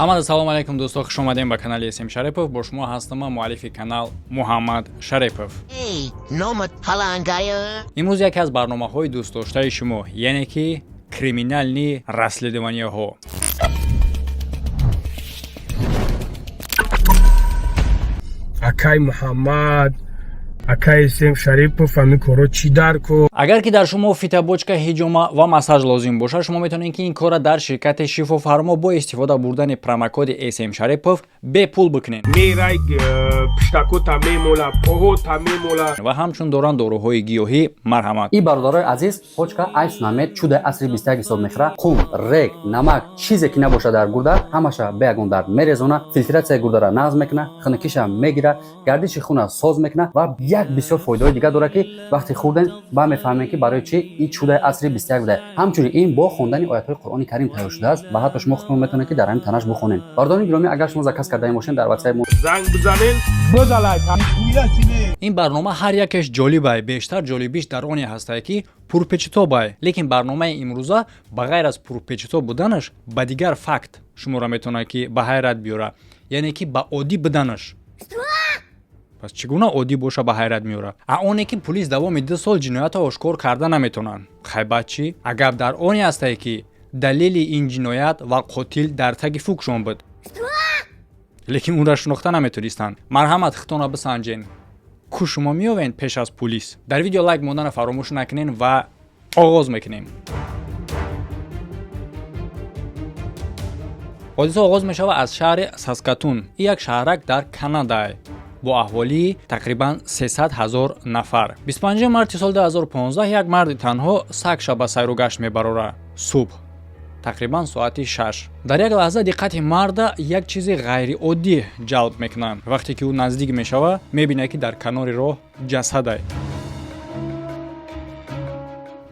Ҳамада салом алайкум, дӯсто, хуш омадем ба канали СМ Шарипов. Бо шумо ҳастам ман, муаллифи канал Муҳаммад Шарипов. Имрӯз яке аз барномаҳои дӯстдоштаи шумо, яъне ки криминальный расследованияҳо. Акай Муҳаммад, акай Сем Шарипов, ҳамин корҳо чӣ дар кор? Агар ки дар шумо фитобочка, ҳиҷома ва массаж лозим бошад, шумо метавонед, ки ин корра дар ширкати Шифофармо бо истифода бурдани промокоди СМ Шарипов бепул бикунед. Мерай, пиштакота мемола, поҳота мемола. Ва ҳамчун доранд доруҳои гиёҳӣ, марҳамат. И бародарои азиз, почка айсунамед чудаи асри 21 ҳисоб мехӯра. Қум, рег, намак, чизе ки набошад дар гурда, ҳамаша бе ягон дард мерезона, филтратсияи гурдара нағз мекуна, хунукиша мегира, гардиши хуна соз мекуна ва як бисёр фоидаҳои дигар дорад, ки вақте хӯрдем, ба мефаҳмем, ки барои чӣ ин чудаи асри 21 буда. Ҳамчунин ин бо хондани оятҳои Қуръони Карим тайёр шудааст ва ҳатто шумо худтон метавонед, ки дар ҳамин танаш бихонед. Бародарони гиромӣ, агар шумо заказ кардаем бошед, дар ватсапи мо занг бизанен, бизалай. Ин барнома ҳар якеш ҷолибай, бештар ҷолибиш дар оне ҳастае, ки пурпечитобай. Лекин барномаи имрӯза ба ғайр аз пурпечитоб буданаш, ба дигар факт шуморо метавонад, ки ба ҳайрат биёрад, яъне ки ба оддӣ буданаш. Пас чӣ гуна оддӣ боша, ба ҳайрат меорад? А оне ки пулис давоми 2 сол ҷиноятро ошкор карда наметавонанд. Хайбат чӣ? Агар дар оне ҳастае, ки далели ин ҷиноят ва қотил дар таги фукшон буд, лекин ӯра шинохта наметонистанд. Марҳамат, хитона бисанҷен, ку шумо меовен пеш аз пулис. Дар видео лайк монданро фаромӯш накунен ва оғоз мекунем. Ҳодиса оғоз мешавад аз шаҳри Саскатун. Ин як шаҳрак дар Канадае бо аҳолии тақрибан 300 ҳазор нафар. 25 марти соли 2015 як марди танҳо сагша ба сайру гашт мебарорад. Субҳ, тақрибан соати 6. Дар як лаҳза диққати марда як чизи ғайриоддӣ ҷалб мекунад. Вақте ки ӯ наздик мешавад, мебинад, ки дар канори роҳ ҷасадай.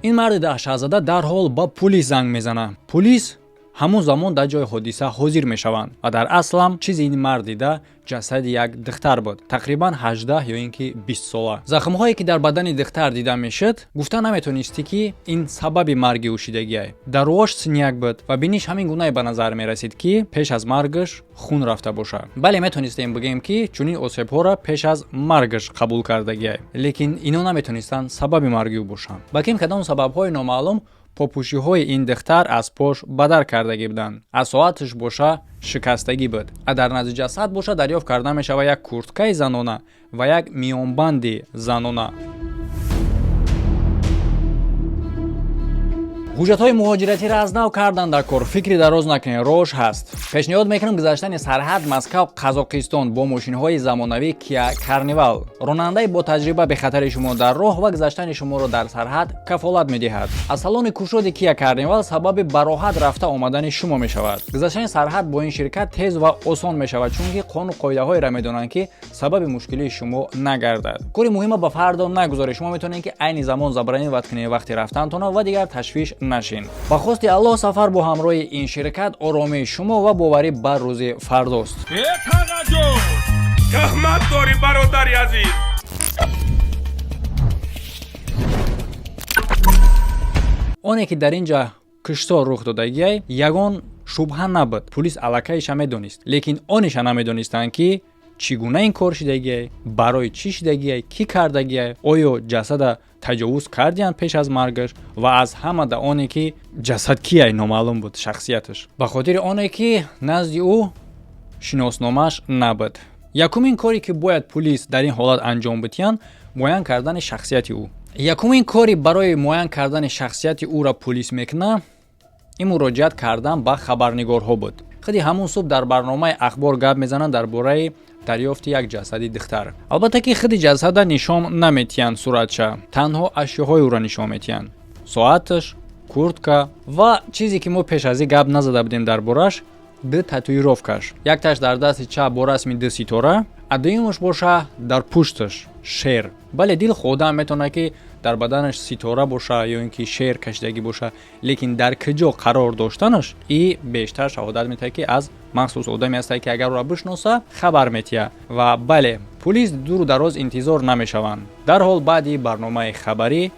Ин марди даҳшатзада дарҳол ба пулис занг мезанад. Пулис ҳамон замон дар ҷои ҳодиса ҳозир мешаванд ва дар аслам чизи ин мард дида ҷасади як духтар буд, тақрибан 18 ё ин ки 20 сола. Захмҳое, ки дар бадани духтар дида мешуд, гуфта наметонистӣ, ки ин сабаби марги ӯ шидагиай. Дар рӯош синяк буд ва биниш ҳамин гунае ба назар мерасид, ки пеш аз маргаш хун рафта бошад. Бале, метонистем бигӯем, ки чунин осебҳоро пеш аз маргаш қабул кардагиай, лекин ино наметонистанд сабаби марги ӯ бошанд. Ба ким кадом сабабҳои номаълум попӯшиҳои ин духтар аз пош бадар кардагӣ буданд, аз соаташ боша шикастагӣ буд. А дар назди ҷасад боша дарёфт карда мешавад як курткаи занона ва як миёнбанди занона. Ҳуҷҷатҳои муҳоҷиратиро аз нав кардан дар кор, фикри дароз накунед, рош ҳаст. Пешниҳод мекунам гузаштани сарҳад Москав Қазоқистон бо мошинҳои замонавӣ Киа Карнивал. Ронандаи бо таҷриба бехатари шумо дар роҳ ва гузаштани шуморо дар сарҳад кафолат медиҳад. Аз салони кушоди Киа Карнивал сабаби бароҳат рафта омадани шумо мешавад. Гузаштани сарҳад бо ин ширкат тез ва осон мешавад, чунки қону қоидаҳоеро медонанд, ки сабаби мушкилии шумо нагардад. Кори муҳима ба фардо нагузоред. Шумо метавонед, ки айни замон забронировать кунед вақти рафтантона ва дигар ташвиш нашин. Ба хости Аллоҳ, сафар бо ҳамроҳи ин ширкат оромии шумо ва боварӣ бар рӯзи фардост. Э, тағаҷон, туҳмат дорӣ, бародари азиз. Оне ки дар ин ҷа киштор рух додагиай, ягон шубҳа набуд. Пулис аллакайша медонист, лекин ониша намедонистанд, ки чӣ гуна ин кор шидагиай, барои чӣ шидагиай, кӣ кардагиай, оё ҷасада таҷовуз кардиянд пеш аз маргаш ва аз ҳама да оне ки ҷасад кияй, номаълум буд шахсияташ, ба хотири оне ки назди ӯ шиносномааш набуд. Якумин коре, ки бояд пулис дар ин ҳолат анҷом бидиҳанд, муайян кардани шахсияти ӯ. Якумин кори барои муайян кардани шахсияти ӯра пулис мекунад, ин муроҷиат кардан ба хабарнигорҳо буд. Худи ҳамун субҳ дар барномаи ахбор гап мезананд дар бораи дарёфти як ҷасади духтар. Албатта ки худи ҷасада нишон наметиҳанд, суратша, танҳо ашёҳои ӯро нишон метиҳанд: соаташ, куртка ва чизе, ки мо пеш аз ин гап назада будем дар бораш, ду татуировкаш: якташ дар дасти чап бо расми ду ситора, а дуюмаш боша дар пушташ шер. Бале, дил одам метавонад, ки дар баданаш ситора боша ё ин ки шер кашидагӣ боша, лекин дар куҷо қарор доштанаш и бештар шаҳодат медиҳад, ки аз махсус одаме ҳастад, ки агар ӯро бишноса, хабар метиҳад. Ва бале, пулис дуру дароз интизор намешаванд. Дарҳол баъди барномаи хабарӣ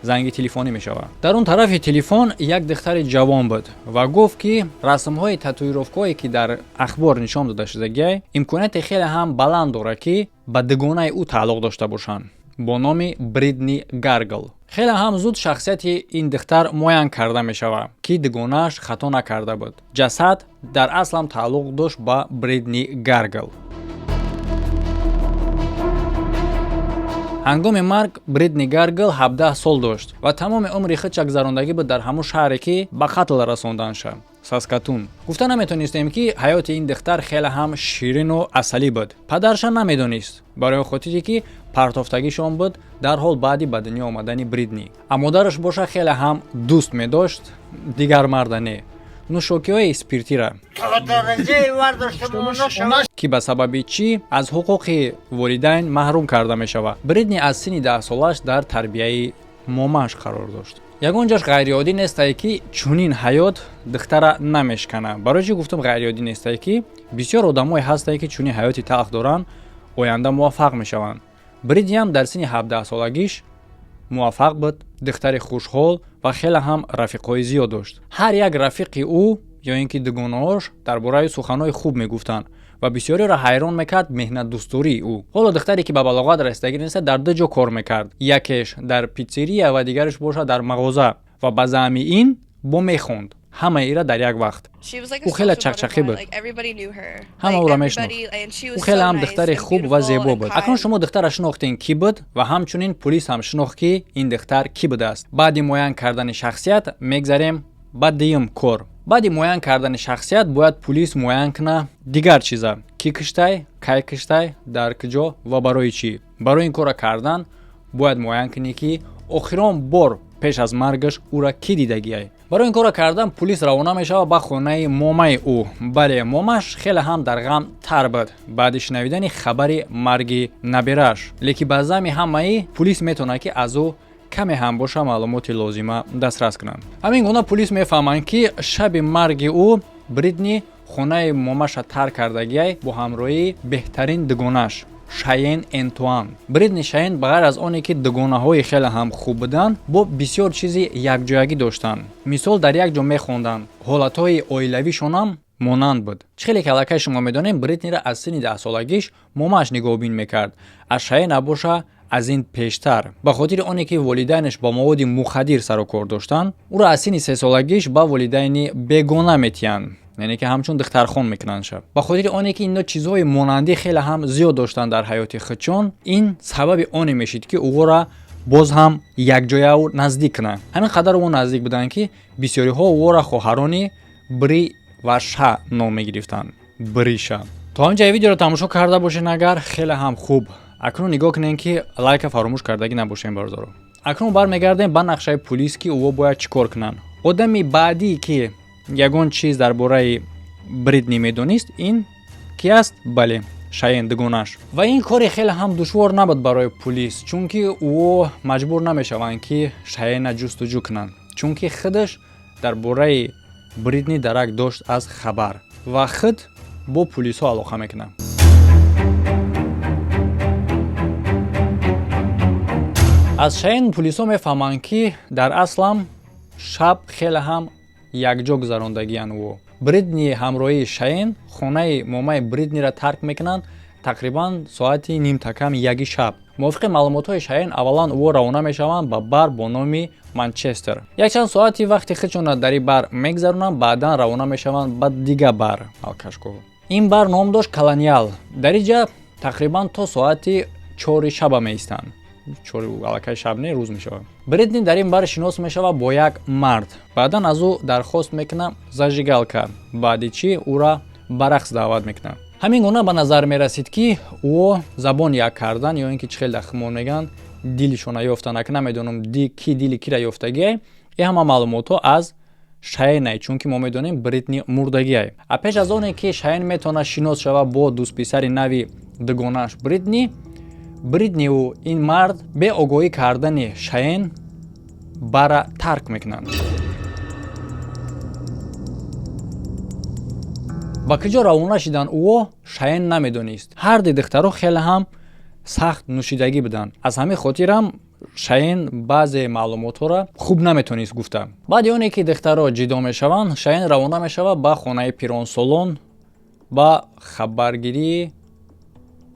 Занги телефонӣ мешавад. Дар он тарафи телефон як духтари ҷавон буд ва гуфт, ки расмҳои татуировкое, ки дар ахбор нишон дода шудагиай, имконияти хеле ҳам баланд дорад, ки ба дугонаи ӯ тааллуқ дошта бошанд бо номи Бритни Гаргл. Хеле ҳам зуд шахсияти ин духтар муайян карда мешавад, ки дугонааш хато накарда буд, ҷасад дар аслам тааллуқ дошт ба Бритни Гаргл. Ҳангоми марг Бритни Гаргл 17 сол дошт ва тамоми умри худша гузарондагӣ буд дар ҳамон шаҳре, ки ба қатл расонданша, Саскатун. Гуфта наметонистем, ки ҳаёти ин духтар хеле ҳам ширину асалӣ буд. Падарша намедонист, барои хотире ки партофтагишон буд дарҳол баъди ба дунё омадани Бритни. А модараш боша хеле ҳам дӯст медошт дигар марда не, нӯшокиҳои спиртира, ки ба сабаби чӣ аз ҳуқуқи волидайн маҳрум карда мешавад. Бритни аз синни 10-солааш дар тарбияи момааш қарор дошт. Ягон ҷош ғайриоддӣ нестае, ки чунин ҳаёт духтара намешкана. Барои чӣ гуфтам ғайриоддӣ нестае? Ки бисёр одамое ҳастае, ки чунин ҳаёти талх доранд, оянда муваффақ мешаванд. Бритниам дар синни 17-солагиш муваффақ буд, духтари хушҳол ва хеле ҳам рафиқҳои зиёд дошт. Ҳар як рафиқи ӯ ё ин ки дугонаҳош дар бораи суханҳои хуб мегуфтанд ва бисёриро ҳайрон мекард меҳнатдӯстдории ӯ. Ҳоло духтаре, ки ба балоғат расидагӣ неста, дар ду ҷо кор мекард: якеш дар питсерия ва дигараш бошад дар мағоза, ва ба заъми ин бо мехонд. Ҳамаи ира дар як вақт. Ӯ хеле чақчақӣ буд, ҳама ӯро мешинохт. Ӯ хеле ҳам духтари хуб ва зебо буд. Акнун шумо духтара шинохтем, кӣ буд, ва ҳамчунин пулис ҳам шинохт, ки ин духтар кӣ будааст. Баъди муайян кардани шахсият мегзарем ба дуюм кор. Баъди муайян кардани шахсият бояд пулис муайян куна дигар чиза: кӣ киштай, кай киштай, дар куҷо ва барои чӣ. Барои ин корро кардан бояд муайян кунӣ, ки охирон бор пеш аз маргаш ӯра кӣ дидагиай. Барои ин корро кардан пулис равона мешавад ба хонаи момаи ӯ. Бале, момаш хеле ҳам дар ғам тар буд баъди шунавидани хабари марги набирааш, лекин ба заъми ҳамаи пулис метавонад, ки аз ӯ каме ҳам боша маълумоти лозима дастрас кунанд. Ҳамин гуна пулис мефаҳманд, ки шаби марги ӯ Бритни хонаи момаша тарк кардагиай бо ҳамроҳии беҳтарин дугонаш Шаен Энтуан. Бритни, Шаен ба ғайр аз оне ки дугонаҳои хеле ҳам хуб буданд, бо бисёр чизи якҷоягӣ доштанд. Мисол, дар як ҷо мехонданд, ҳолатҳои оилавишонам монанд буд. Чӣ хеле ки аллакай шумо медонем, Бритниро аз синни 10-солагиш момааш нигоҳубин мекард, аз Шаен набоша аз ин пештар, ба хотири оне ки волидайнаш бо маводи мухаддир сару кор доштанд, ӯро аз синни 3-солагиш ба волидайни бегона метиҳанд, яъне ки ҳамчун духтархон мекунанд шаб. Ба хотири оне ки ино чизҳои монандӣ хеле ҳам зиёд доштанд дар ҳаёти худшон, ин сабаби оне мешид, ки ӯро боз ҳам якҷояу наздик кунанд. Ҳамин қадар ӯ наздик буданд, ки бисёриҳо ӯро хоҳарони Бри ва Ша ном мегирифтанд, Бриша. То ҳамин ҷои видеоро тамошо карда бошед агар, хеле ҳам хуб. Акнун нигоҳ кунем, ки лайка фаромӯш кардагӣ набошем, бародаро. Акнун бармегардем ба нақшаи пулис, ки ӯ бояд чӣ кор кунанд. Одами баъдие, ки ягон чиз дар бораи Бритни медонист, ин ки аст? Бале, Шаен, дугонаш. Ва ин кори хеле ҳам душвор набуд барои пулис, чунки ӯ маҷбур намешаванд, ки Шаена ҷустуҷӯ кунанд, чунки худаш дар бораи Бритни дарак дошт аз хабар ва худ бо пулисҳо алоқа мекунад. Аз Шаен пулисҳо мефаҳманд, ки дар аслам шаб хеле ҳам якҷо гузарондагиянд. Ӯ, Бритни ҳамроҳии Шаен хонаи момаи Бритниро тарк мекунанд тақрибан соати нимтакам яги шаб. Мувофиқи маълумотҳои Шаен, аввалан ӯ равона мешаванд ба бар бо номи Манчестер. Якчанд соати вақти худшонро дар ин бар мегзаронанд, баъдан равона мешаванд ба дигар бар, алкашгоҳ. Ин бар ном дошт Колониал. Дар ин ҷа тақрибан то соати 4-и шаба меистанд. 4 аллакай шаб не, рӯз мешавад. Бритни дар ин бар шинос мешавад бо як мард, баъдан аз ӯ дархост мекунад зажигалка, баъди чӣ ӯра ба рақс даъват мекунад. Ҳамин гуна ба назар мерасид, ки ӯ забон як кардан ё ин ки чӣ хел дар хумон мегӯянд, дилишона ёфтан, ака намедонам, ки дили кира ёфтагиай. Ин ҳама маълумотҳо аз Шаенай, чунки мо медонем, Бритни мурдагиай. А пеш аз оне ки Шаен метавонад шинос шавад бо дӯстписари нави дугонааш Бритни, Бритниу ин мард беогоҳӣ кардани Шаен бара тарк мекунанд. Ба куҷо равона шиданд ӯо, Шаен намедонист. Ҳарди духтаро хеле ҳам сахт нӯшидагӣ буданд, аз ҳамин хотирам Шаен баъзе маълумотҳоро хуб наметонист гуфта. Баъди оне ки духтарҳо ҷидо мешаванд, Шаен равона мешавад ба хонаи пиронсолон ба хабаргирии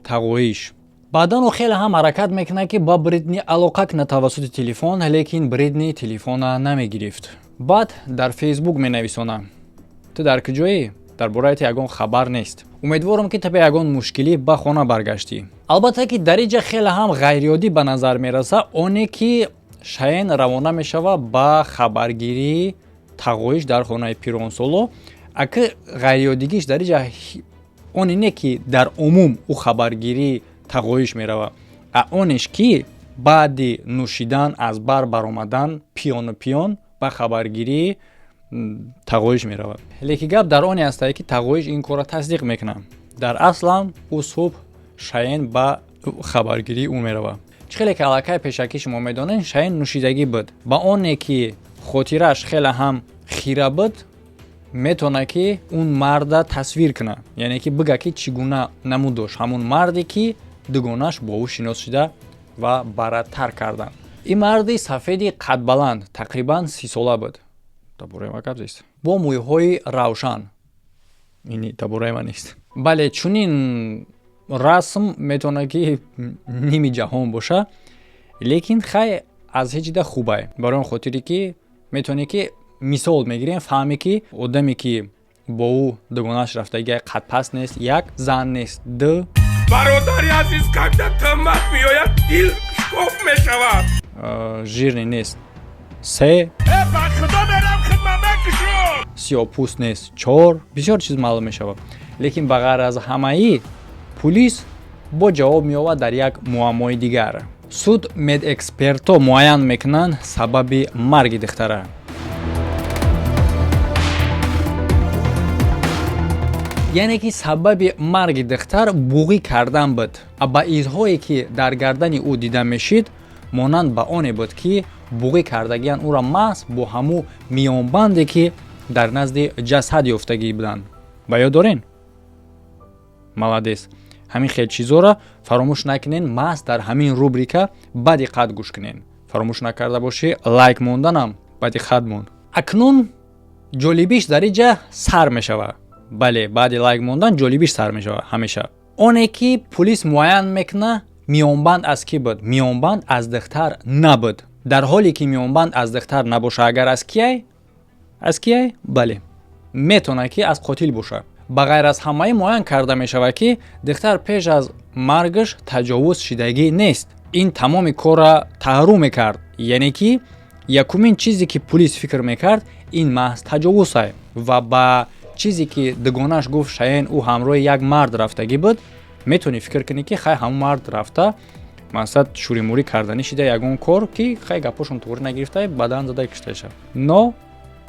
тағоиш. Баъдан ӯ хеле ҳам ҳаракат мекунад, ки ба Бритни алоқа кунад тавассути телефон, лекин Бритни телефона намегирифт. Баъд дар Фейсбук менависонад: «Ту дар куҷоӣ? Дар бораи ту ягон хабар нест. Умедворам, ки ту бе ягон мушкилӣ ба хона баргаштӣ». Албатта, ки дар инҷа хеле ҳам ғайриоддӣ ба назар мерасад оне, ки Шаен равона мешавад ба хабаргирии тағоиш дар хонаи пиронсоло. Ака, ғайриоддигиш дар инҷа оне не, ки дар умум ӯ хабаргирии тағоиш меравад, а онеш, ки баъди нӯшидан, аз бар баромадан, пиёну пиён ба хабаргирии тағоиш меравад. Лекин гап дар оне ҳастае, ки тағоиш ин корро тасдиқ мекунад. Дар аслам ӯ субҳ Шаен ба хабаргирии ӯ меравад. Чӣ хеле ки аллакай пешакӣ шумо медонед, Шаен нӯшидагӣ буд. Ба оне ки хотирааш хеле ҳам хира буд, метавонад, ки он марда тасвир кунад, яъне ки бигӯяд, ки чӣ гуна намуд дошт ҳамун марде, ки дугонааш бо ӯ шинос шида ва баратар карданд. Ин марди сафеди қадбаланд, тақрибан 30-сола буд, дар бораи ман гап зест, бо мӯйҳои равшан. Ин дар бораи ман нест. Бале, чунин расм метавонад, ки ними ҷаҳон боша, лекин хай, аз ҳеҷ дида хубай, барои он хотире, ки метавонӣ, ки мисол мегирем, фаҳме, ки одаме, ки бо ӯ дугонааш рафтагия, қадпаст нест, як, зан нест, ду. Бародари азиз, когда тӯҳмат меояд, дил шикоф мешавад. Жирный нест, се. Ба худо мерам, хидмат мекушам. Сиёҳпӯст нест, чор. Бисёр чиз маълум мешавад. Лекин ба ғайр аз ҳамаи, пулис бо ҷавоб меовад дар як муаммои дигар. Суд медэкспертҳо муайян мекунанд сабаби марги духтара. Яъне ки сабаби марги духтар буғӣ кардан буд. Ба изҳое, ки дар гардани ӯ дида мешид, монанд ба оне буд, ки буғӣ кардагиян ӯро маҳз бо ҳамун миёнбанде, ки дар назди ҷасад ёфтагӣ буданд. Ба ёд дорен? Молодец. Ҳамин хел чизоро фаромӯш накунен. Маҳз дар ҳамин рубрика ба диққат гӯш кунен. Фаромӯш накарда бошӣ, лайк монданам ба диққат монд. Акнун ҷолибиш дар инҷа сар мешавад. Бале, баъди лайк мондан ҷолибиш сар мешавад ҳамеша. Оне, ки пулис муайян мекунад, миёнбанд аз кӣ буд. Миёнбанд аз духтар набуд. Дар ҳоле ки миёнбанд аз духтар набоша, агар аз кияй, аз кияй? Бале, метавонад, ки аз қотил бошад. Ба ғайр аз ҳамаи, муайян карда мешавад, ки духтар пеш аз маргаш таҷовуз шидагӣ нест. Ин тамоми корра таҳру мекард, яъне ки якумин чизе, ки пулис фикр мекард, ин маҳз таҷовузай. Ва ба чизе, ки дугонааш гуфт, Шаен ӯ ҳамроҳи як мард рафтагӣ буд, метавонӣ фикр кунӣ, ки хай, ҳамон мард рафта, мақсад, шӯримӯрӣ карданӣ шида, ягон кор, ки хай, гапҳошон туғрӣ нагирифта, бадан зада кишташа. Но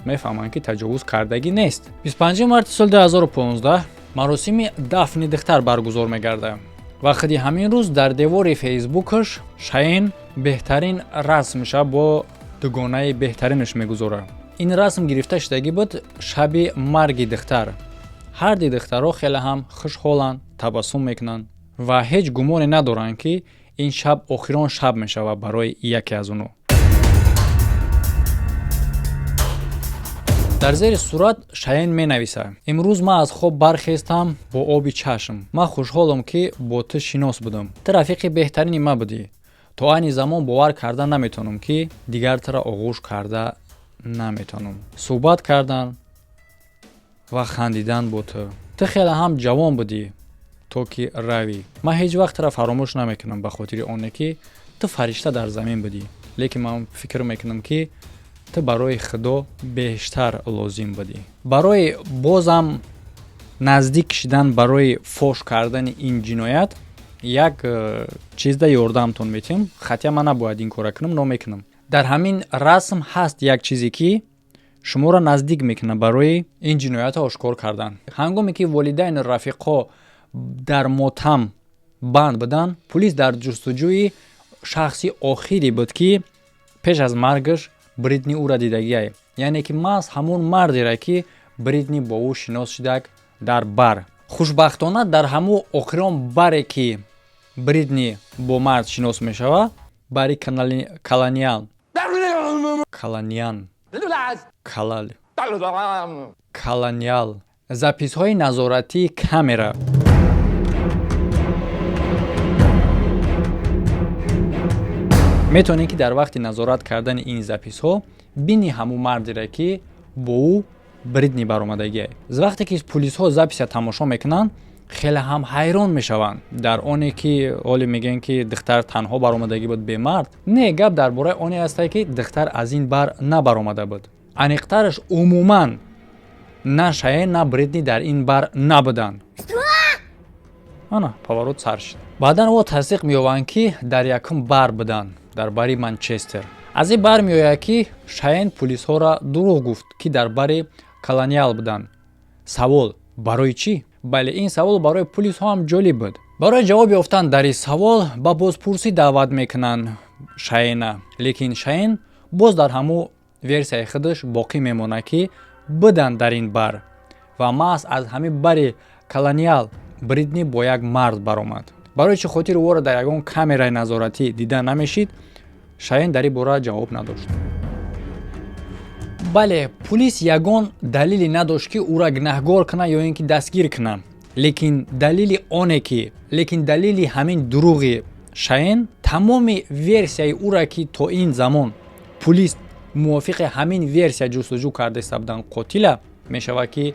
мефаҳманд, ки таҷовуз кардагӣ нест. 25 марти соли 2015 маросими дафни духтар баргузор мегардад ва худи ҳамин рӯз дар девори Фейсбукаш Шаен беҳтарин расмша бо дугонаи беҳтаринаш мегузорад. Ин расм гирифта шудагӣ буд шаби марги духтар. Ҳарди духтарҳо хеле ҳам хушҳоланд, табассум мекунанд ва ҳеҷ гумоне надоранд, ки ин шаб охирон шаб мешавад барои яке аз онҳо. Дар зери сурат Шаен менависад: «Имрӯз ман аз хоб бархестам бо оби чашм. Ман хушҳолам, ки бо ту шинос будам. Ту рафиқи беҳтарини ман будӣ. То айни замон бовар карда наметавонам, ки дигар туро оғӯш карда наметавонам, суҳбат кардан ва хандидан бо ту. Ту хеле ҳам ҷавон будӣ, то ки равӣ. Ман ҳеҷ вақт туро фаромӯш намекунам, ба хотири оне ки ту фаришта дар замин будӣ. Лекин ман фикр мекунам, ки ту барои Худо бештар лозим будӣ». Барои бозам наздик шидан, барои фош кардани ин ҷиноят, як чизда ёрдамтон метиҳам. Хотя ман набояд ин кора кунам, но мекунам. Дар ҳамин расм ҳаст як чизе, ки шуморо наздик мекунад барои ин ҷиноятро ошкор кардан. Ҳангоме ки волидайну рафиқҳо дар мотам банд буданд, пулис дар ҷустуҷӯи шахси охире буд, ки пеш аз маргаш Бритни ӯра дидагиай, яъне ки маҳз ҳамон мардере, ки Бритни бо ӯ шинос шидак дар бар. Хушбахтона, дар ҳамун охирон баре, ки Бритни бо мард шинос мешавад, Бари Колониал, Каланиан, Калал, Колониал. Записҳои назоратии камера метавонед, ки дар вақти назорат кардани ин записҳо бини ҳамун мардере, ки бо ӯ Бритни баромадагиа. Вақте ки пулисҳо записа тамошо мекунанд, хеле ҳам ҳайрон мешаванд дар оне, ки ҳоле мегӯянд, ки духтар танҳо баромадагӣ буд, бемард. Не, гап дар бораи оне ҳастае, ки духтар аз ин бар набаромада буд. Аниқтараш, умуман на Шаен, на Бритни дар ин бар набуданд. Ана поворот сар шуд. Баъдан о тасдиқ меёбанд, ки дар якум бар буданд, дар бари Манчестер. Аз ин бар меояд, ки Шаен пулисҳоро дурӯғ гуфт, ки дар бари Колониал буданд. Савол: барои чӣ? Бале, ин савол барои пулисҳо ҳам ҷолиб буд. Барои ҷавоб ёфтан дар ин савол ба бозпурсӣ даъват мекунанд Шаена, лекин Шаен боз дар ҳамун версияи худаш боқӣ мемонад, ки буданд дар ин бар ва маҳз аз ҳамин бари Колониал Бритни бо як мард баромад. Барои чӣ хотир ӯро дар ягон камераи назоратӣ дида намешид, Шаен дар ин бора ҷавоб надошт. Бале, пулис ягон далеле надошт, ки ӯра гунаҳгор кунад ё ин ки дастгир кунад, лекин далели оне ки, лекин далели ҳамин дурӯғи Шаен тамоми версияи ӯра, ки то ин замон пулис мувофиқи ҳамин версия ҷустуҷӯ кардаиста буданд қотила, мешавад, ки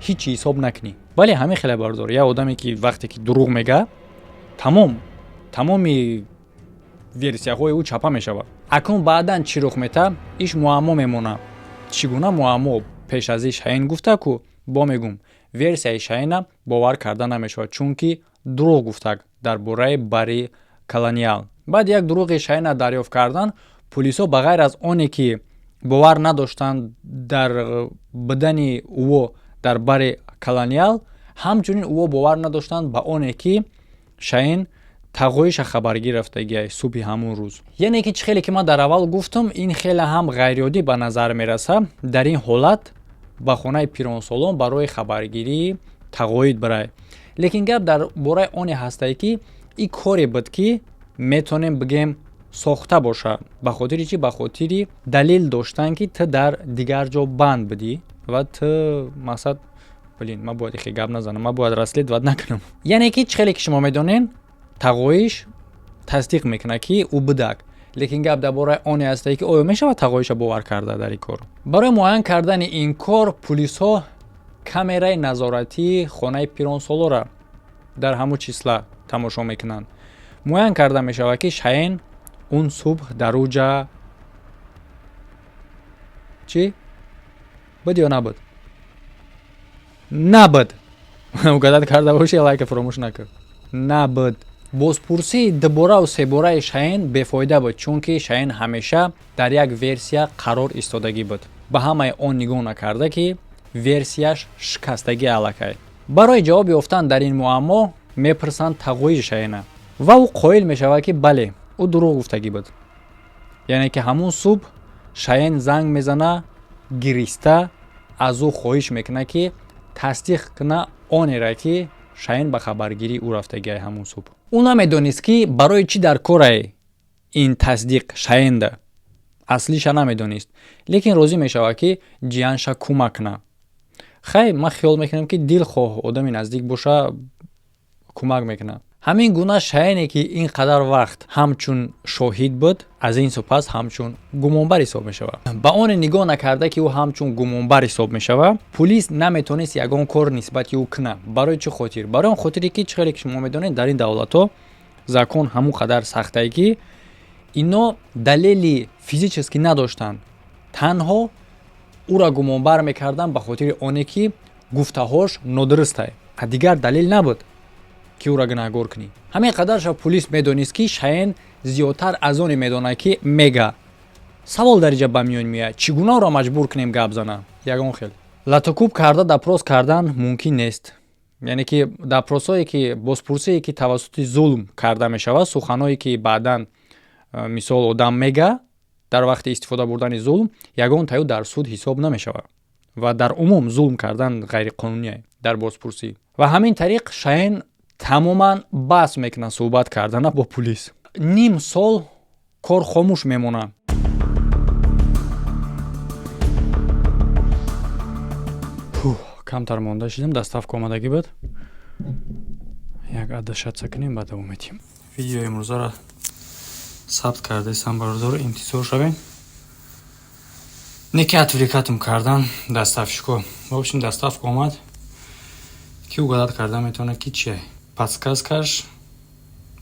ҳичи ҳисоб накунӣ. Бале, ҳамин хеле бардор, як одаме, ки вақте ки дурӯғ мега, тамом, тамоми версияҳои ӯ чапа мешавад. Акнун баъдан чӣ рух метаҳад, иш муаммо мемонад. Чӣ гуна муаммо? Пеш аз ин Шаин гуфта ку, бо мегум, версияи Шаина бовар карда намешавад, чунки дурӯғ гуфтак дар бораи бари Колониал. Баъд як дурӯғи Шаина дарёфт кардан, пулисҳо ба ғайр аз оне, ки бовар надоштанд дар будани ӯ дар бари Колониал, ҳамчунин ӯ бовар надоштанд ба оне, ки Шаин тағоиша хабаргир рафтагиай субҳи ҳамун рӯз. Яъне ки чӣ хеле ки ман дар аввал гуфтам, ин хеле ҳам ғайриоддӣ ба назар мерасад, дар ин ҳолат ба хонаи пиронсолон барои хабаргирии тағоид бирай. Лекин гап дар бораи оне ҳастае, ки ин коре буд, ки метавонем бигем, сохта бошад. Ба хотири чӣ? Ба хотири далел доштан, ки ту дар дигар ҷо банд будӣ ва ту мақсад, блин, ман бояд ихе гап назанам, ман бояд расследовать накунам. Яъне ки чӣ хеле ки шумо медонед, тағоиш тасдиқ мекунад, ки ӯ будак, лекин гап дар бораи оне ҳастае, ки оё мешавад тағоиша бовар карда дар ин кор? Барои муайян кардани ин кор пулисҳо камераи назоратии хонаи пиронсолора дар ҳамун числа тамошо мекунанд. Муайян карда мешавад, ки Шаен он субҳ дар уҷа чӣ буд ё набуд? Набуд. Угадать карда боши, лайка фаромӯш накун. Набуд. Бозпурсии дубораву себораи Шаен бефоида буд, чунки Шаен ҳамеша дар як версия қарор истодагӣ буд, ба ҳамаи он нигоҳ накарда, ки версияш шикастагӣ аллакай. Барои ҷавоб ёфтан дар ин муаммо мепурсанд тағои Шаена ва ӯ қоил мешавад, ки бале, ӯ дурӯғ гуфтагӣ буд. Яъне ки ҳамун субҳ Шаен занг мезана, гириста аз ӯ хоҳиш мекунад, ки тасдиқ куна онеро, ки Шаен ба хабаргирии ӯ рафтагиай ҳамун субҳ. Ӯ намедонист, ки барои чӣ дар корай ин тасдиқ Шаенда, аслиша намедонист, лекин розӣ мешавад, ки ҷиянша кӯмак кунад. Хай, ман хиёл мекунам, ки дилхоҳ одами наздик боша, кӯмак мекунад. Ҳамин гуна Шаене, ки ин қадар вақт ҳамчун шоҳид буд, аз ин супас ҳамчун гумонбар ҳисоб мешавад. Ба оне нигоҳ накарда, ки ӯ ҳамчун гумонбар ҳисоб мешавад, пулис наметавонист ягон кор нисбати ӯ кунад. Барои чӣ хотир? Барои он хотире, ки чӣ хеле ки шумо медонед, дар ин давлатҳо закон ҳамон қадар сахтае, ки ино далели физически надоштанд, танҳо ӯра гумонбар мекарданд ба хотири оне, ки гуфтаҳош нодурустай, дигар далел набуд, ки ӯра гунаҳгор кунӣ. Ҳамин қадарша пулис медонист, ки Шаен зиёдтар аз оне медонад, ки мега. Савол дар инҷа ба миён меояд: чӣ гуна ӯро маҷбур кунем гап зана? Ягон хел латукӯб карда допрос кардан мумкин нест. Яъне ки допросҳое, ки бозпурсие, ки тавассути зулм карда мешавад, суханҳое, ки баъдан, мисол, одам мега дар вақти истифода бурдани зулм, ягон таю дар суд ҳисоб намешавад ва дар умум зулм кардан ғайриқонуние дар бозпурсӣ. Ва ҳамин тариқ Шаен тамоман бас мекунад суҳбат кардана бо пулис. Ним сол. Кор хомӯш мемонад. Камтар монда шидам, доставка омадагӣ буд. Як адашатса кунем, баъд давом метиҳем. Видеои имрӯзаро сабт кардаистам, бародаро, интизор шавем. Не ки отвлекать ам кардан доставщико. В общем, доставка омад. Ки угадать карда метавонад, ки чие? Подсказка ш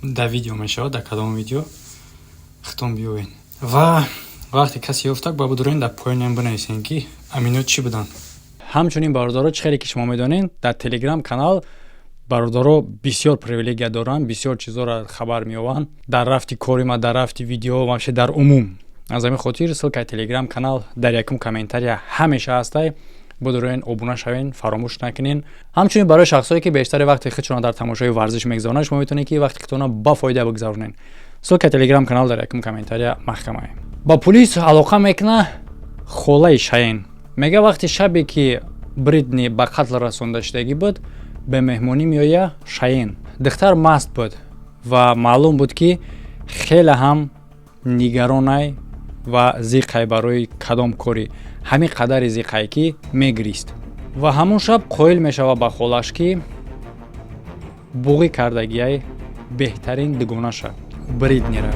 дар видео мешавад, дар кадом видео хитом биёвед. Ва вақте касе ёфтак, ба будурен дар поёнам бинависем, ки амино чӣ буданд. Ҳамчунин, бародаро, чӣ хеле ки шумо медонед, дар телеграм канал бародаро бисёр привилегия доранд, бисёр чизоро хабар меёбанд дар рафти кори ма, дар рафти видео, вообще дар умум. Аз ҳамин хотир ссылка и телеграм канал дар якум комментария ҳамеша ҳастай. Будуроен, обуна шавен, фаромӯш накунен. Ҳамчунин барои шахсое ки бештари вақти худшона дар тамошои варзиш мегузаронанд, шумо метавонед ки вақти худтона ба фоида бигзаронед. Ссылка и телеграм канал дар якум комментария маҳкамае. Ба пулис алоқа мекуна холаи Шаен. Мега, вақти шабе ки Бритни ба қатл расонда шудагӣ буд, ба меҳмонӣ меоя Шаен. Духтар маст буд ва маълум буд, ки хеле ҳам нигаронай ва зиқай барои кадом корӣ. Ҳамин қадари зиқай, ки мегирист. Ва ҳамон шаб қоил мешавад ба холаш, ки буғӣ кардагиай беҳтарин дугонаша, Бритнира.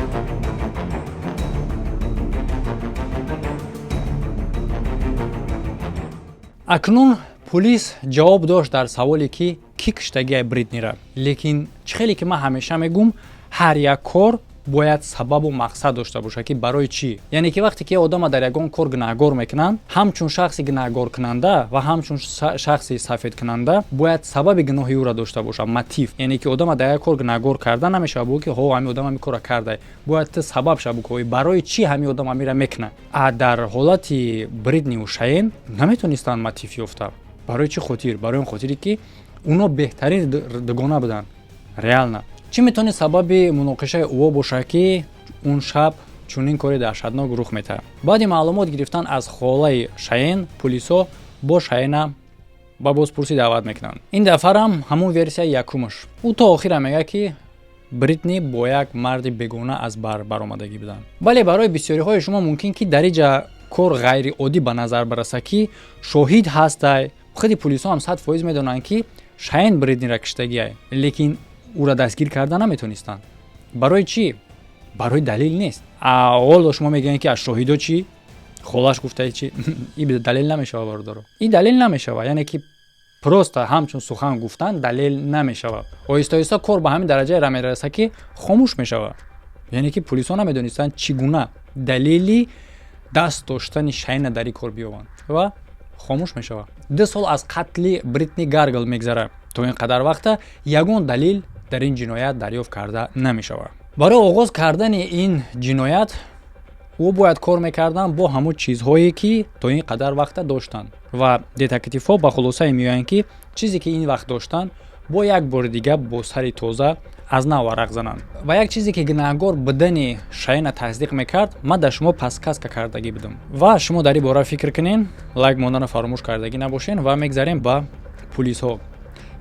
Акнун пулис ҷавоб дошт дар саволе, ки кӣ киштагиай Бритнира. Лекин чӣ хеле ки ман ҳамеша мегӯм, ҳар як кор бояд сабабу мақсад дошта бошад, ки барои чӣ. Яъне ки вақте ки одама дар ягон кор гунаҳгор мекунанд, ҳамчун шахси гунаҳгоркунанда ва ҳамчун шахси сафедкунанда бояд сабаби гуноҳи ӯро дошта бошад, мотив. Яъне ки одама дар як кор гунаҳгор карда намешавад бо ки ҳо, ҳамин одам ҳамин корро карда. Бояд ту сабаб ша букоӣ, барои чӣ ҳамин одам ҳаминро мекунад. А дар ҳолати Бритниву Шаен наметонистанд мотив ёфта. Барои чӣ хотир? Барои он хотире, ки уно беҳтарин дугона буданд реально. Чӣ метавонед сабаби муноқишаи ӯо бошад, ки он шаб чунин кори даҳшатнок рух метаҳад? Баъди маълумот гирифтан аз холаи Шаен, пулисо бо Шаена ба бозпурсӣ даъват мекунанд. Ин дафъарам ҳамон версияи якумаш. Ӯ то охира мегӯяд, ки Бритни бо як марди бегона аз бар баромадагӣ буданд. Бале, барои бисёриҳои шумо мумкин ки дар иҷа кор ғайриоддӣ ба назар барасад, ки шоҳид ҳастай, худи пулисо ҳам 100% медонанд, ки Шаен Бритнира киштагиай, лекин ӯра дастгир карда наметонистанд. Барои чӣ? Барои далел нест. Ҳоло шумо мегӯед, ки аз шоҳидо чӣ, холаш гуфтаи чӣ? И далел намешавад, бародаро, ин далел намешавад. Яъне ки просто ҳамчун сухан гуфтан далел намешавад. Оҳиста оҳиста кор ба ҳамин дараҷае мерасад, ки хомӯш мешавад. Яъне ки пулисо намедонистанд, чӣ гуна далели даст доштани Шайна дар ин кор биёбанд, ва хомӯш мешавад. 2 сол аз қатли Бритни Гаргл мегзарад. То ин қадар вақта ягон далел дар ин ҷиноят дарёфт карда намешавад. Барои оғоз кардани ин ҷиноят ӯ бояд кор мекарданд бо ҳамон чизҳое, ки то ин қадар вақта доштанд. Ва детективҳо ба хулосае меоянд, ки чизе ки ин вақт доштанд, бо як бори дига бо сари тоза аз нав варақ зананд. Ва як чизе ки гунаҳгор будани Шаина тасдиқ мекард, ман дар шумо подсказка кардагӣ будам ва шумо дар ин бора фикр кунен. Лайк монданро фаромӯш кардагӣ набошен. Ва мегзарем ба пулисҳо.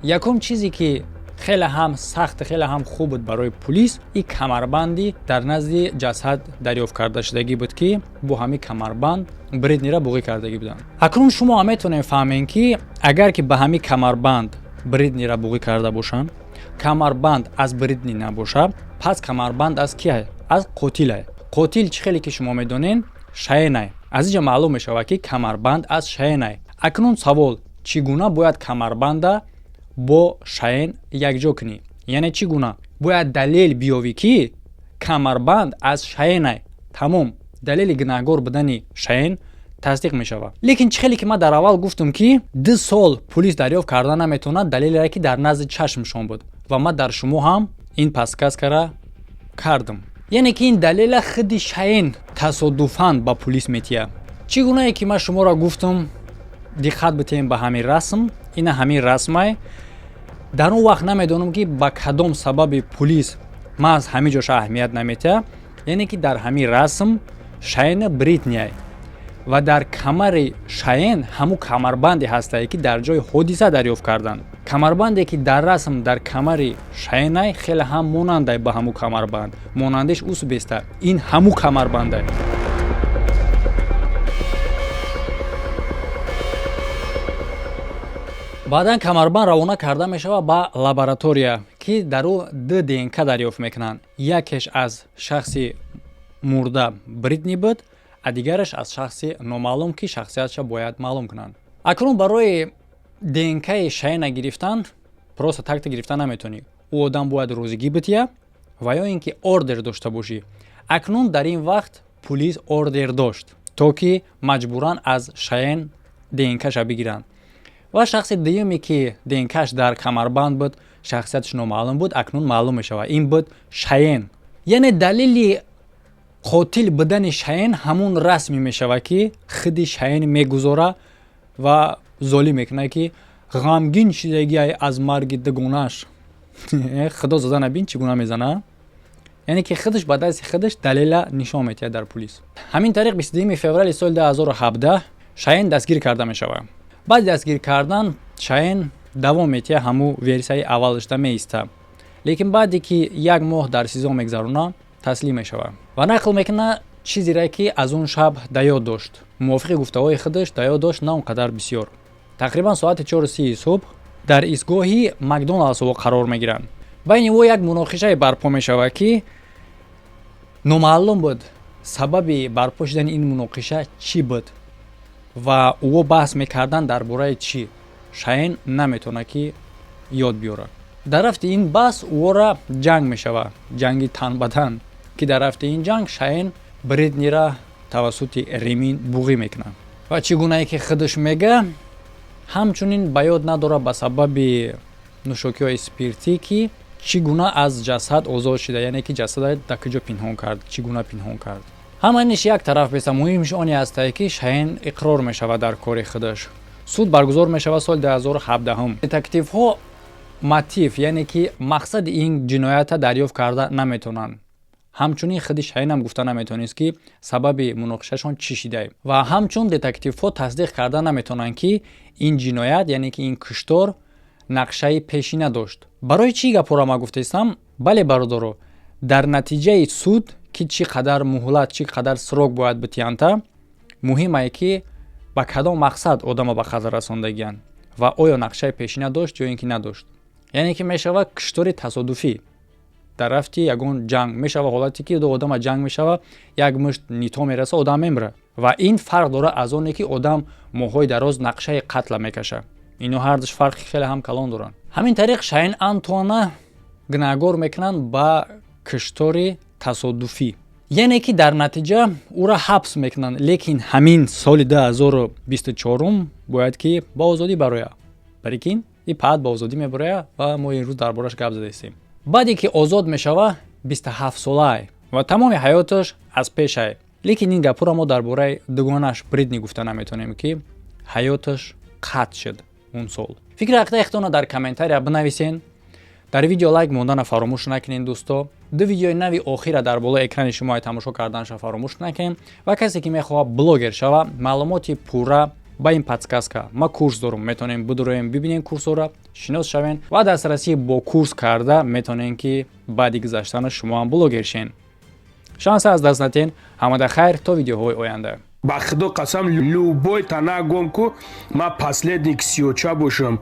Якум чизе ки хеле ҳам сахт, хеле ҳам хуб буд барои пулис, и камарбанди дар назди ҷасад дарёфт карда шудагӣ буд, ки бо ҳамин камарбанд Бритнира буғӣ кардагӣ буданд. Акнун шумо ҳам метавонед фаҳмем, ки агар ки ба ҳамин камарбанд Бритнира буғӣ карда бошанд, камарбанд аз Бритни набошад, пас камарбанд аз кия? Аз қотилае. Қотил, чӣ хеле ки шумо медонед, Шаенай. Аз инҷа маълум мешавад, ки камарбанд аз Шаенай. Акнун савол: чӣ гуна бояд камарбанда бо Шаен якҷо кунӣ? Яъне чӣ гуна бояд далел биёвӣ, ки камарбанд аз Шаенай? Тамом, далели гунаҳгор будани Шаен тасдиқ мешавад. Лекин чӣ хеле ки ман дар аввал гуфтам, ки 2 сол пулис дарёфт карда наметавонад далелере, ки дар назди чашмшон буд, ва ман дар шумо ҳам ин подсказка ра кардам. Яъне ки ин далела худи Шаен тасодуфан ба пулис метиҳад. Чӣ гунае ки ман шуморо гуфтам, диққат битем ба ҳамин расм. Ина ҳамин расмай. Дар он вақт намедонам, ки ба кадом сабаби пулис маҳз ҳамин ҷоша аҳамият наметиҳад. Яъне ки дар ҳамин расм Шайна Бритниай. Ва дар камари Шаен ҳамун камарбанде ҳастае, ки дар ҷои ҳодиса дарёфт карданд. Камарбанде, ки дар расм дар камари Шаенай, хеле ҳам монандай ба ҳамун камарбанд, монандиш усбеста, ин ҳамун камарбандай. Баъдан камарбанд равона карда мешавад ба лаборатория, ки дар ӯ ду ДНК дарёфт мекунанд. Якеш аз шахси мурда Бритни буд, а дигараш аз шахси номаълум, ки шахсиятша бояд маълум кунанд. Акнун барои ДНКи Шаена гирифтан просто так-то гирифта наметавонӣ. Ӯ одам бояд розигӣ бития ва ё ин ки ордер дошта бошӣ. Акнун дар ин вақт пулис ордер дошт, то ки маҷбуран аз Шаен ДНКша бигиранд. Ва шахси дуюме, ки ДНКаш дар камарбанд буд, шахсияташ номаълум буд, акнун маълум мешавад, ин буд Шаен. Яъне далели қотил будани Шаен ҳамун расме мешавад, ки худи Шаен мегузора ва золим мекунад, ки ғамгин шидагиай аз марги дугонаш. Худо зада набин, чӣ гуна мезана. Яъне ки худаш ба дасти худаш далела нишон метиҳад дар пулис. Ҳамин тариқ 22 феврали соли 2017 Шаен дастгир карда мешавад. Баъди дастгир кардан Шаен давом метиҳад, ҳамун версияи аввалашда меиста, лекин баъде ки як моҳ дар СИЗО мегзарона, таслим мешавад ва нақл мекунад чизере, ки аз он шаб да ёд дошт. Мувофиқи гуфтаҳои худаш, да ёд дошт на он қадар бисёр. Тақрибан соати 4:30 субҳ дар истгоҳи Макдоналдс қарор мегиранд. Байни ӯ як муноқишае барпо мешавад, ки номаълум буд сабаби барпо шудани ин муноқиша чӣ буд ва ӯо баҳс мекарданд дар бораи чӣ, Шаен наметавонад, ки ёд биёрад. Дар рафти ин баҳс ӯора ҷанг мешавад, ҷанги тан ба тан, ки дар рафти ин ҷанг Шаен Бритнира тавассути ремень буғӣ мекунад. Ва чӣ гунае ки худаш мега, ҳамчунин ба ёд надорад ба сабаби нӯшокиҳои спиртӣ, ки чӣ гуна аз ҷасад озод шуда, яъне ки ҷасада дар куҷо пинҳон кард, чӣ гуна пинҳон кард. Ҳама иниш як тараф беса, муҳимш оне ҳастае, ки Шаен иқрор мешавад дар кори худаш. Суд баргузор мешавад соли 2017. Детективҳо мотив, яъне ки мақсади ин ҷиноята дарёфт карда наметавонанд. Ҳамчунин худи Шаенам гуфта наметавонист, ки сабаби муноқишашон чӣ шидае, ва ҳамчун детективҳо тасдиқ карда наметавонанд, ки ин ҷиноят, яъне ки ин куштор, нақшаи пешина дошт. Барои чӣ гапҳоро ма гуфтаистам? Бале, бародаро, дар натиҷаи суд, ки чӣ қадар муҳлат, чӣ қадар срок бояд битиянта, муҳимае, ки ба кадом мақсад одама ба қатл расондагиянд ва оё нақшаи пешина дошт ё ин ки надошт. Яъне ки мешавад куштори тасодуфӣ дар рафти ягон ҷанг, мешава ҳолате, ки ду одама ҷанг мешава, як мушт нито мераса, одам мемира. Ва ин фарқ дорад аз оне, ки одам моҳҳои дароз нақшаи қатла мекаша. Ино ҳардуш фарқи хеле ҳам калон доранд. Ҳамин тариқ Шаин Антуана гунаҳгор мекунанд ба куштори тасодуфӣ, яъне ки дар натиҷа ӯро ҳабс мекунанд. Лекин ҳамин соли 2024 бояд ки ба озодӣ барояд, баликин и паат ба озодӣ мебарояд ва мо имрӯз дар бораш гап задаистем. Баъде ки озод мешава, 27 солаай ва тамоми ҳаёташ аз пешай. Лекин ин гапҳоро мо дар бораи дугонаш Бритни гуфта наметавонем, ки ҳаёташ қатъ шуд он сол. Фикри ақидаи худтонро дар комментария бинависен. Дар видео лайк мондана фаромӯш накунед, дӯсто. Ду видеои нави охира дар болои экрани шумо тамошо карданаша фаромӯш накунед. Ва касе, ки мехоҳад блогер шава, маълумоти пурра ба ин подсказка, ма курс дорум, метавонем бидуроем, бибинем курсҳоро, шинос шавен ва дастрасӣ бо курс карда метавонем, ки баъди гузаштана шумо ҳам блогер шен. Шанса аз даст натен. Ҳамада хайр, то видеоҳои оянда. Ба худо қасам, любой тана гом ку, ма последний ксиоча бошам.